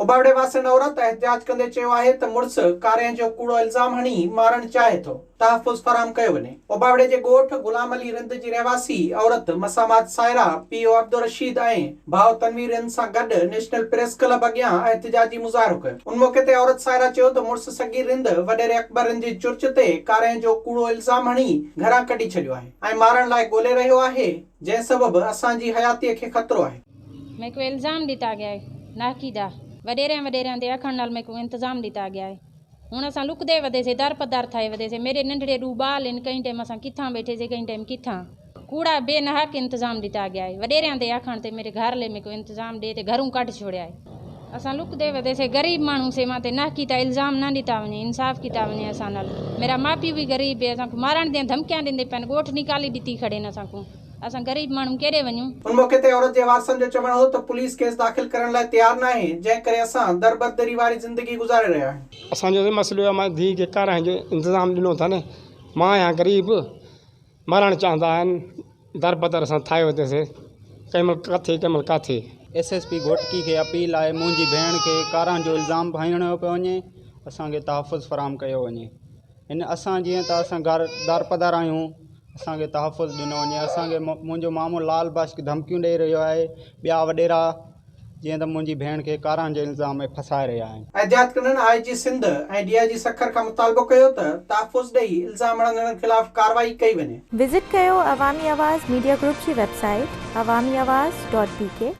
اوٻاوڙي واسين عورت احتجاج ڪندي چيو آهي ته مڙس ڪارنهن جو ڪوڙو الزام هڻي مارڻ چاهي ٿو، تحفظ فراهم ڪيو وڃي. اوٻاوڙي جي ڳوٺ غلام علي رند جي رهواسي عورت مسامات سائره پيء عبدالرشيد ۽ ڀاء تنوير رند سان گڏ نيشنل پريس ڪلب اڳيان احتجاجي مظاهرو ڪيو. ان موقعي تي عورت سائره چيو ته مڙس صغير رند وڏيري اڪبر رند جي چرچ تي ڪارنهن جو ڪوڙو الزام هڻي گهران ڪڍي ڇڏيو آهي ۽ مارڻ لاء ڳولي رهيو آهي، جنهن سبب اسان جي حياتيء کي خطرو آهي. ميڪو الزام ڏتا ڳيا آهي ناحقي دا وڏيريان وڏيريان the آکڻ نال ميڪو انتظام ڏتا ڳيا آهي هڻ اسان لڪدي ودي سي در پدر ٿائي ودي سي ميڏي ننڍڙي ڏو ٻال هن ڪئين ٽيم اسان ڪٿان ٻيٺي سي ڪئين ٽيم ڪٿان ڪوڙا بي ناحق انتظام ڏتا ڳيا آهي وڏيريان the آکڻ تي ميڏي گهر لي ميڪو انتظام ڏي تي گهرون ڪڍ ڇوڙيا آهي اسان لڪدي ودي سي غريب ماڻهو سي مان تي ناحقي دا الزام نه ڏتا وڃي انصاف ڪيتا وڃي اسان نال ميرا ماء پيو به غريب هي اسان کي مارڻ ديان ڌمڪيان ڏيندي پين ڳوٺ نڪالي ڏتي کڙين اسان کون. اسان غريب ماڻهو ڪيڏي وڃون؟ ان موقعي تي عورت جي وارثن جو چوڻ هو ته پوليس ڪيس داخل ڪرڻ لاء تيار ناهي، جنهن ڪري اسان دربدري واري زندگي گذاري رهيا آهيون. اسان جو مسئلو آهي مان ڌيء کي ڪارائڻ جو انتظام ڏنو اٿن مان آهيان غريب مرڻ چاهندا آهن دربدر اسان ٿائي وڌيسي ڪنهن مهل ڪٿي ڪنهن مهل ڪاٿي. ايس ايس پي گهوٽڪي کي اپيل آهي منهنجي ڀيڻ کي ڪارائڻ جو الزام هنيو پيو وڃي اسان کي تحفظ فراهم ڪيو وڃي هن اسان جيئن ته اسان گهر درپدر آهيون اسان کي تحفظ ڏنو وڃي اسان کي منهنجو مامو لال بخش ڌمڪيون ڏئي رهيو آهي ٻيا وڏيرا جيئن ته منهنجي ڀيڻ کي ڪارانهن جي الزام ۾ ڦسائي رهيا آهن. احتجاج ڪندڙن آء جي سنڌ ۽ ڊي I جي سکر کان مطالبو ڪيو ته تحفظ ڏئي الزام هڻندڙن خلاف ڪارروائي ڪئي وڃي. وزٽ ڪيو عوامي آواز ميڊيا گروپ جي website Awami Awaz dot B K.